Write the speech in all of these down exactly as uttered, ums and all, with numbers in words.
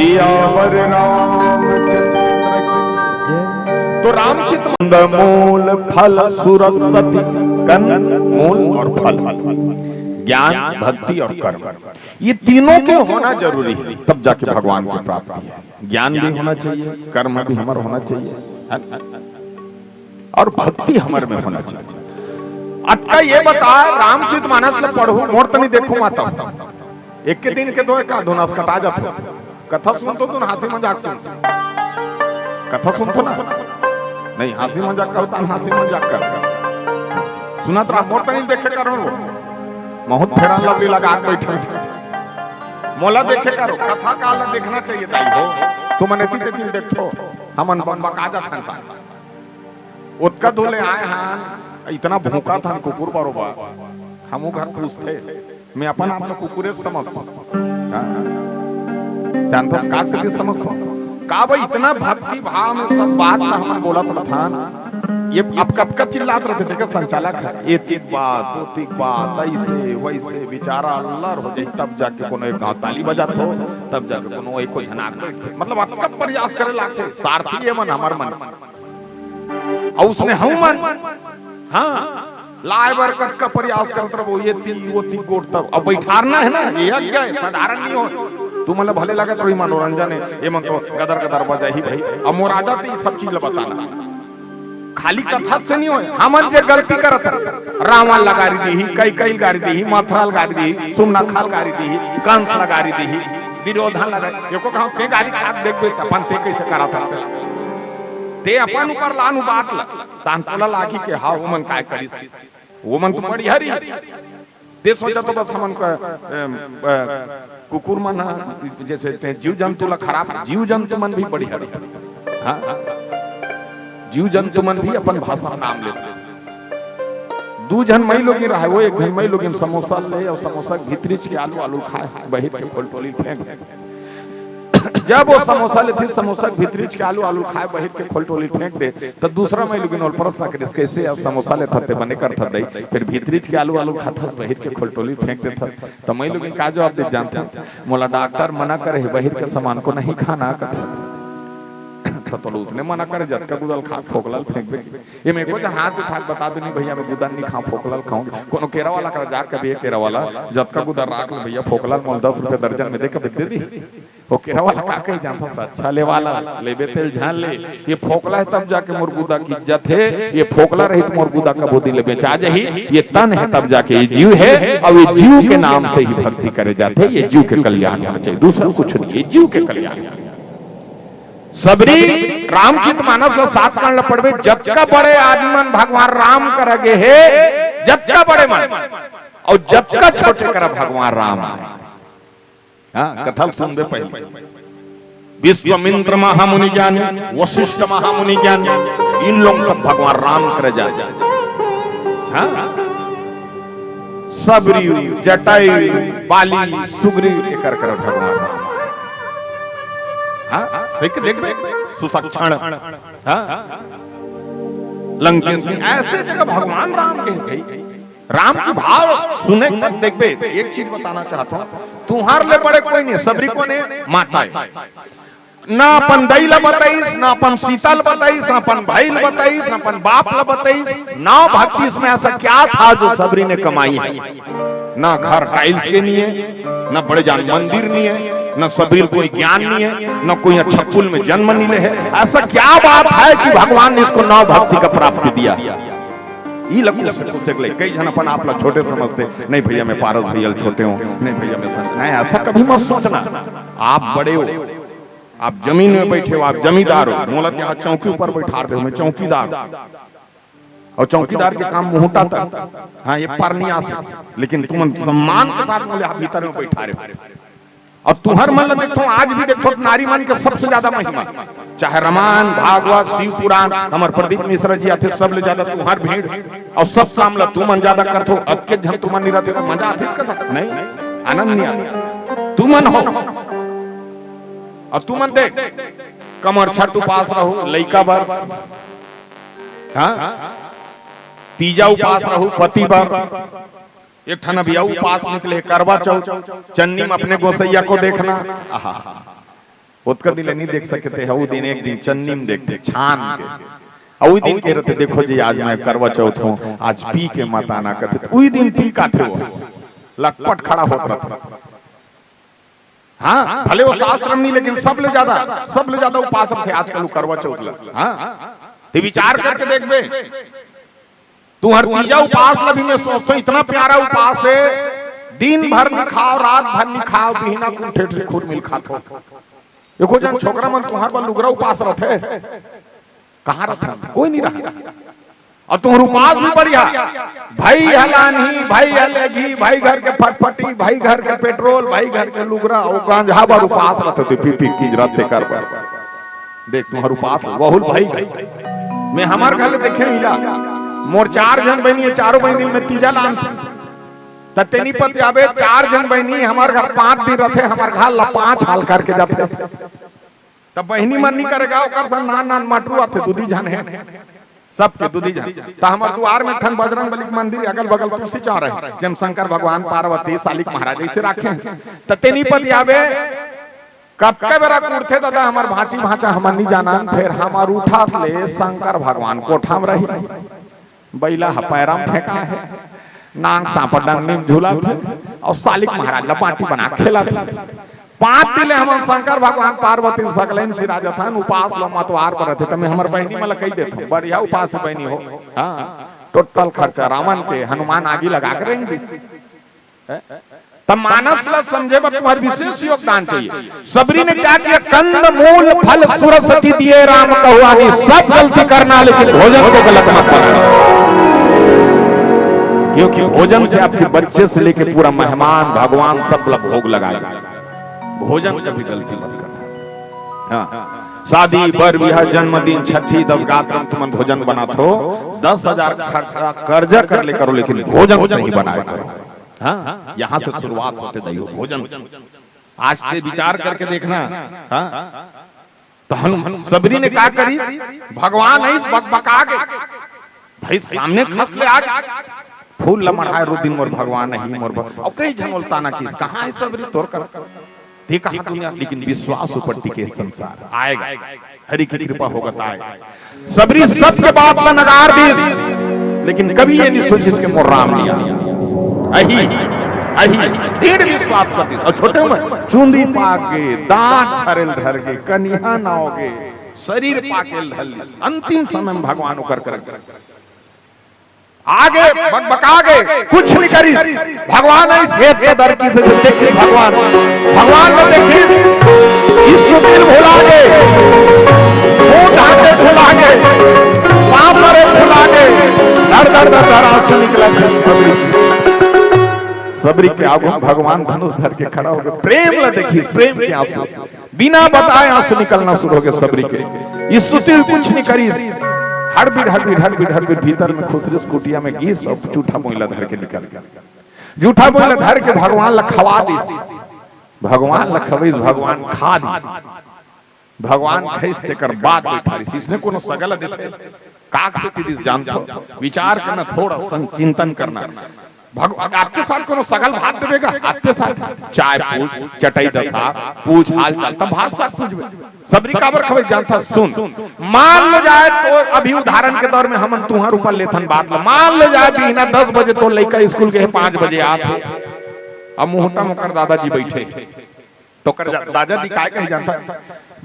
सियावर रामचंद्र की। तो रामचित मूल फल सुरसति, कंद मूल और फल, ज्ञान, भक्ति और कर्म, ये तीनों के होना जरूरी है, तब जाके भगवान की प्राप्ति है। ज्ञान भी होना चाहिए, कर्म भी हमारा होना चाहिए, है ना? और भक्ति हमर में होना चाहिए। अतका ये बता, रामचरित मानस ल पढ़हू, मोर तनी देखहू माता। एक के दिन के दो एक आध नस कटा जात हो। कथा सुनथो तो हंसी मजाक सुन, कथा सुनथो ना, नहीं हंसी मजाक करता, हंसी मजाक करता। सुनत रहा, मोर तनी देखे करो, बहुत Fair and Lovely लगा के बैठे। मोला देखे करो, कथा काल ला देखना चाहिए दाई हो। तुमन एती तेती देखथो, हमन बकबका जाथन ता। ओतका दूर ले आए हन, इतना भूखा था कुकुर बरोबर। हमू घर पूछते, मैं अपन आप ला कुकुरे समझथों। हाँ। जानथस का से समझथों? का भाई इतना भक्ति भाव में सब बात ला हमन बोलत रथन। ये अब कतका चिल्लात रथे, देखे संचालक है, ये तिक बात, वो तिक बात, ऐसे, वैसे, बेचारा अल्लर हो जाई, तब जाके कोनो एक गाँव ताली बजात हो, तब जाके कोनो एक कोई हनाक बैठ, मतलब अतका प्रयास करे लागथे, सारथी ये मन, हमर मन। अउ उसने हम मन, हाँ, लाए बर कतका प्रयास करत रहो, ये तीन, वो तीन गोट तब। अब बैठारना है ना, ये यज्ञ है, साधारण नहीं हो। तुमन ला भले लगत रही मनोरंजन है, ये मन तो गदर गदर बजाही भाई। अब मोर आदत है सब चीज ला बताना। खाली कथा से नहीं होय, हमन जे गलती करत हन, रावण ला गारी दीही, कैकई ला गारी दीही, मथुरा ला गारी दीही, सुमनखा ला गारी दीही, कंस ला गारी दीही, दुर्योधन ला गारी, एको कहाँ ते गारी खात देखबे, अपन ते कैसे करत हन। ते अपन ऊपर लानू बात ला, तान तोला लागी के हाँ, वो मन काय करिस, वो मन तो बढ़िया रहिस। ते सोचा तो बस हमन का, अम, अ, कुकुर मन ह, जैसे ते जीव जंतु ला खराब, जीव जंतु मन भी बढ़िया रही। हाँ, जीव जंतु मन भी अपन भाषा में नाम लेथे। दू झन मई लोगिन रहे, वो एक झन मई लोगिन समोसा ले और समोसा के भीतरीच के आलू, आलू खाए, बहिर के खोलटोली फेंक दे। जब वो समोसा लेथे, समोसा के भीतरीच के आलू, आलू खाए, बहिर के खोलटोली फेंक दे, तो दूसरा मई लोगिन ओला प्रश्न करिस, "कैसे यार समोसा लेथस ते बने करथस दई, फिर भीतरीच के आलू, आलू खाथस, बहिर के खोलटोली फेंक देथस।" त मई लोगिन का जवाब दे जानथस? "मोला डॉक्टर मना करे हे, बहिर के सामान को नहीं खाना," कथे। त तोला उसने मना करे, जतका गुदा ल खा, फोकला ल फेंकबे। एमे एको झन हाथ उठा के बता दे, "नहीं भैया, मैं गुदा ल नहीं खाऊं, फोकला ल खाऊं।" कोनो केरा वाला करा जाके, "भैया केरा वाला, जतका गुदा राख ले भैया, फोकला ल मोला दस रुपया दर्जन में दे के बेच दे दी।" वो केरा वाला का कही जानथस? "अच्छा ले वाला, लेबे तेल झान ले, ये फोकला है तब जाके मोर गुदा की इज्जत है, ये फोकला रही तो मोर गुदा कबो दिन ले बेचा जाही, ये तन है तब जाके ये जीव है, और ये जीव के नाम से ही भक्ति करे जाथे, ये जीव के कल्याण होना चाहिए, दूसरा कुछ नहीं, ये जीव के कल्याण।" सबरी रामचरित मानस ला सात कांड ला पढ़बे, जतका बड़े आदमी मन भगवान राम करा गे हे, जतका बड़े मन, और जतका छोटे करा भगवान राम हे। हाँ, कथा ल सुनबे पहले। विश्वामित्र महामुनि ज्ञानी, वशिष्ठ महामुनि ज्ञानी, इन लोग सब भगवान राम करा जाथे। हाँ? सबरी, जटायु, बाली, सुग्रीव, एकर कर भगवान राम। हाँ? सही के देखबे, सुलक्षण। हाँ? लंकेश, ऐसे जगह भगवान राम के हे। राम के भाव सुने के बाद देखबे, एक चीज बताना चाहत हूँ, तुंहर ले बड़े कोई नहीं, सबरी कोने माता हे। ना अपन दई ला बताइस, ना अपन सीता ला बताइस, ना अपन भाई ला बताइस, ना अपन बाप ला बताइस। नौ भक्ति इसमें ऐसा क्या था जो सबरी ने कमाई है? ना घर tiles के नहीं है, ना बड़े जान मंदिर नहीं है, ना सबरी ल कोई ज्ञान नहीं है, ना कोई अच्छा कुल में जन्म नहीं ले है। ऐसा क्या बात है कि भगवान ने इसको नौ भक्ति का प्राप्ति दिया? ई लकुस से कुछ ले, कई झन अपन आप ला छोटे समझते, "नहीं भैया, मैं पारस भैया ल छोटे हूँ, नहीं भैया, मैं संत," नहीं, ऐसा कभी मत सोचना। आप बड़े हो, आप जमीन में बैठे हो, आप जमींदार हो, मोला यहाँ चौकी ऊपर बैठार दे, मैं चौकीदार। और चौकीदार के काम मुहूटा तक, हाँ, ये पर नहीं आ सकता, लेकिन तुम सम्मान के साथ मोला भीतर में बैठारे हो। और तुंहर मन ला देखथो, आज भी देखथो, नारी मन के सबसे ज्यादा महिमा, चाहे रामायण, भागवत, शिव पुराण, हमर प्रदीप मिश्रा जी आथे, सबले ज्यादा तुंहर भीड़, और सब काम ला तुमन ज्यादा करथो, अतके झन तुमन नहीं रहते तो मजा आथे कथा? नहीं, आनंद नहीं आता। तुमन हो, और तुमन देख, कमरछठ उपास रहू लइका बर, हाँ, तीजा उपास रहू पति बर, एक ठन अभी अउ उपास निकले, करवा चौथ, चन्नी में अपने गोसैया को देखना। आहा। ओतका दिन ले नहीं देख सके थे, उ दिन एक दिन चन्नी में देखते, छान के। अउ उही दिन कहे रहते, "देखो जी, आज मैं करवा चौथ हूँ, आज पी के मत आना," कहते। उही दिन पी के आथे वो, लटपट खड़ा होत रहते। हाँ, भले वो शास्त्र में नहीं, लेकिन सबले ज्यादा, सबले ज्यादा उपास रखे आजकल वो करवा चौथ ला। हाँ, ते विचार करके देखबे, तुंहर तीजा उपास ला भी मैं सोचथों, इतना प्यारा उपास हे, दिन भर नहीं खाव, रात भर नहीं खाव, बिहना कुन ठेठरी खुरमी ल खाथो। एको झन छोकरा मन तुंहर बर लुगरा उपास रथे, कहाँ रथे? कोई नहीं रहा। अउ तुंहर उपास भी बढ़िया, भई ह लानही, भई ह लेगही, भई घर के फटफटी, भई घर के पेट्रोल, भई घर के लुगरा, अउ गांजा बर उपास रथे, ते पी पी के किंजरथे तेकर बर। देख, तुंहर उपास बहुल भई। मैं हमर घर ले देखे हँव, मोर चार झन बहिनी हे, चारों बहिनी में तीजा लानथे। त तेनी पतियाबे, चार झन बहिनी, हमर घर पाँच दिन रथे, हमर घर ला पाँच हाल करके जाथे। त बहिनी मन नहीं करेगा, ओकर संग नान नान मटरू आथे, दू दी झन हे, सबके दू दी झन। त हमर दुआर में एक ठन बजरंग बली के मंदिर, अगल बगल तुलसी चौरा हे, जेम शंकर भगवान, पार्वती, सालिक महाराज अइसे राखे हे। त तेनी पतियाबे, कतका बेरा के उठथे दादा, हमर भांची भांचा हमन नहीं जानन, फेर हमर उठत ले शंकर भगवान कोठा में रही, बइला ह पैरा में फेंका हे, नांग सांपा डंगनी में झूलत हे, अउ सालिक महाराज ला बाटी बना के खेलत हे। पाँच दिन ले हमन शंकर भगवान, पार्वती, सकलैन सिराजथन, उपास लो मतवार बरत हे, त मैं हमर बहिनी मन ला कहि देथों, बढ़िया उपास बहिनी हो। हाँ, total खर्चा रावण के, हनुमान आगी लगा के रेंग दिस। त मानस ला समझे बर तुंहर विशेष योगदान चाहिए। सबरी ने क्या किया? कंद मूल फल सुरसति दिए राम कहु आनी। सब गलती करना, लेकिन भोजन को गलत मत करना, क्योंकि भोजन से आपके बच्चे से लेके पूरा मेहमान, भगवान सब ला भोग लगाए। भोजन कभी गलती मत करना। हाँ, शादी, बर, बिहा, जन्मदिन, छठी, दस गात्र में तुमन भोजन बनाथो, दस हजार खर्चा, कर्जा कर ले करो, लेकिन भोजन सही बनाए करो। हाँ, यहाँ से शुरुआत होथे दाई हो, भोजन से। आज ते विचार करके देखना। हाँ, त हम, सबरी ने का करी? भगवान अइस बकबका गे, भाई सामने खस ले आज फूल ल मढ़ाए रो दिन मोर भगवान नहीं मोर भग-, अउ कई झन ओला ताना किस, कहाँ हे सबरी तोर कर? ते कहा दुनिया, लेकिन विश्वास ऊपर टिके संसार आएगा, हरि के कृपा होगा त आएगा। सबरी सत्य बात ला नकार दिस, लेकिन कभी ये नहीं सोचिस के मोर राम नहीं आए। अही, अही, दृढ़ विश्वास कर दिस। अउ छोटे में चूंदी पाक गे, दांत छरेल धर गे, कनिहा नाव गे, शरीर पाकेल धर ली। अंतिम समय में भगवान ओकर कर आगे बकबका गे, कुछ नहीं करी। भगवान अइस हेत के दर की से देखी भगवान, भगवान ने देखी, स्तुति भुला गे, मुंह ढांके भुला गे, पाँव परे भुला गे, धड़ धड़ धड़ धड़ आंसू निकला सबरी। सबरी के आगू भगवान धनुष धर के खड़ा हो गे, प्रेम ला देखी, प्रेम के आंसू। बिना बताए आंसू निकलना शुरू हो गे सबरी के। स्तुति भी कुछ नहीं करी, हड़बीड़ हड़बीड़ हड़बीड़ हड़बीड़ भीतर में खुसरिस कुटिया में गिस अउ जूठा बोइला धर के निकल गे। जूठा बोइला धर के भगवान ला खवा दिस, भगवान ला खवइस, भगवान खा दिस। भगवान खइस तेकर बाद बइठारिस। इसने कोनो सगा ल देथे? काक से तिरिस जानथो? विचार करना, थोड़ा संचिंतन करना। भगवान आपके साथ कोनो सगा ल भात देबे गा? आपके साथ चाय पूछ, चटई दसा, पूछ हाल चाल, तब भात साग पूछबे। सबरी काबर खवइस जानथस? सुन, मान लो जाए तो अभी उदाहरण के दौर में हमन तुंहर ऊपर लेथन बात ला, मान लो जाए बिहना दस बजे तोर लइका स्कूल गे हे, पाँच बजे आत हे, अब मुहूर्ता म ओकर दादाजी बइठे, त ओकर जा-, दादाजी काय कही जानथस?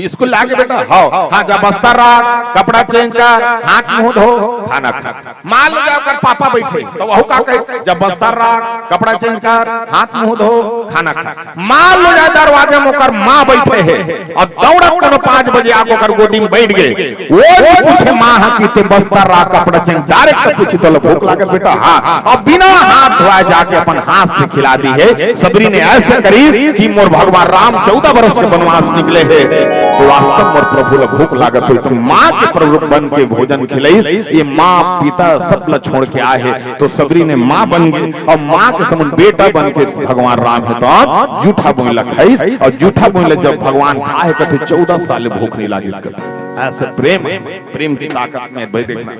स्कूल ले आगे बेटा, हव, हाँ, जा बस्तर राख, कपड़ा change कर, हाथ मुंह धो, खाना खा। मान लो जा ओकर पापा बइठे, त वहू का कही, जा बस्तर राख, कपड़ा change कर, हाथ मुंह धो, खाना खा। मान लो जा दरवाजा में ओकर माँ बइठे हे अउ दउड़त कोनो पाँच बजे आके ओकर गोदी में बइठ गे, ओ नइ पूछे माँ ह कि ते बस्तर राख, कपड़ा change, direct पूछी, तोला भूख लागत बेटा? हाँ। अब बिना हाथ धोए जाके अपन हाथ से खिला दी हे। सबरी ने अइसे करी कि मोर भगवान राम चौदह बरस के बनवास निकले हे, त वास्तव मोर प्रभु ला भूख लागत होही, त माँ के प्ररूप बन के भोजन खिलइस। ये माँ पिता सब ला छोड़ के आए हे, त सबरी ने माँ बन गे अउ माँ के समान बेटा बन के भगवान राम हे त जूठा बोइला खइस। अउ जूठा बोइला जब भगवान खाए कथे, चौदह साल भूख नहीं लागिस कथे। अइसे प्रेम, प्रेम की ताकत में भाई देखना।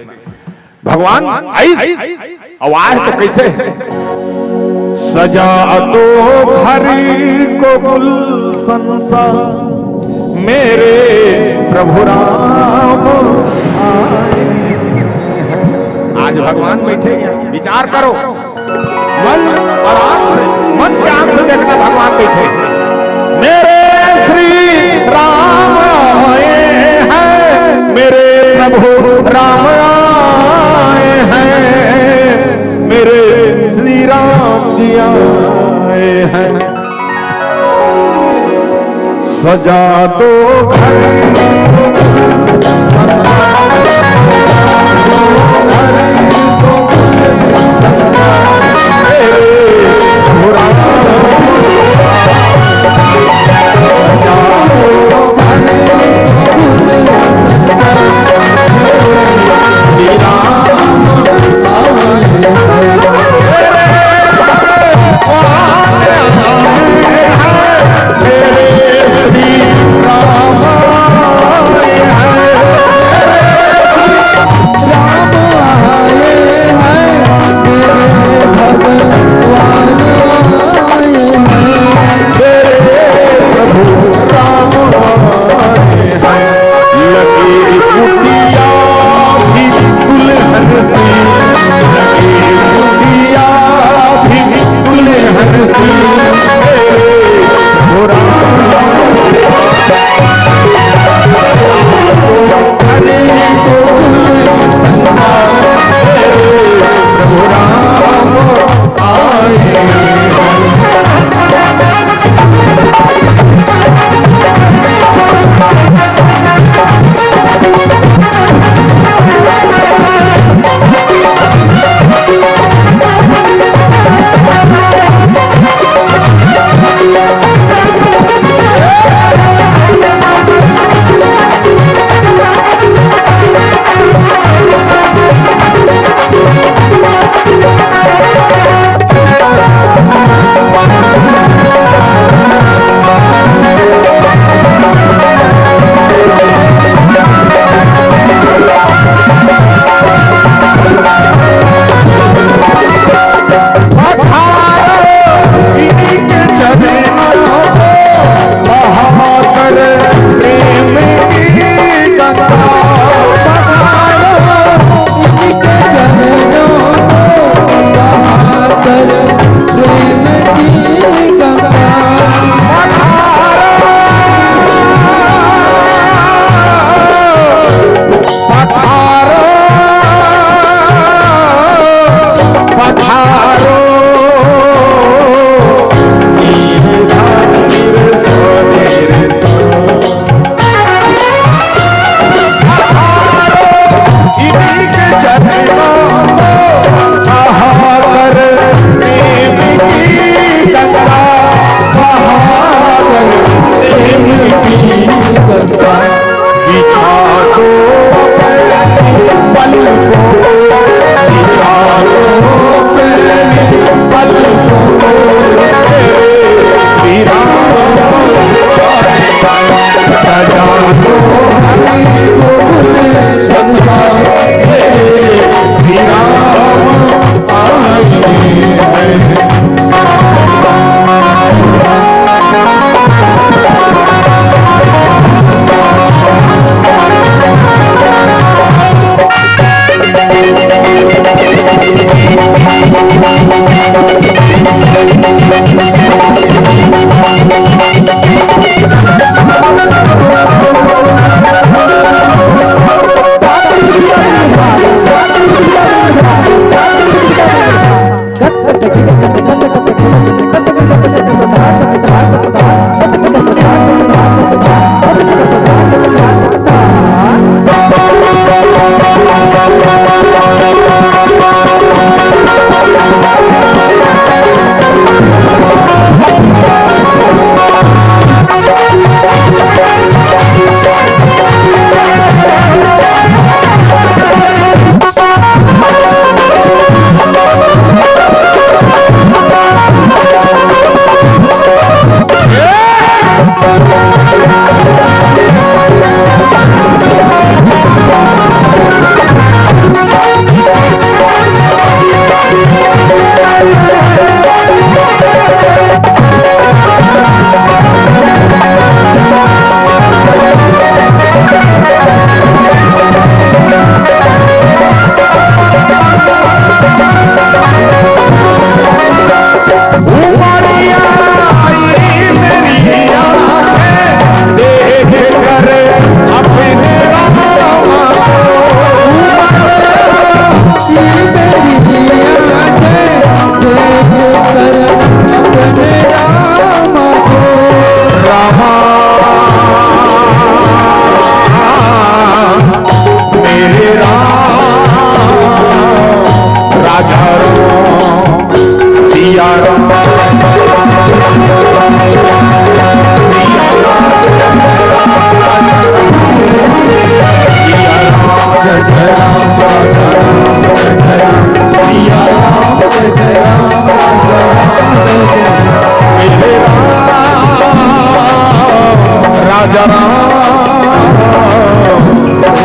भगवान अइस, अउ आए तो कइसे? सजा तो घर को कुल संसार, प्रभु राम आए हैं। आज भगवान बैठे हैं, विचार करो। मन और आंख से, मन के आंख से देखना, भगवान बैठे हैं। मेरे श्री राम आए हैं, मेरे प्रभु राम आए हैं, मेरे श्री राम जी आए हैं। सजा दो घर,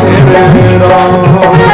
श्री राम।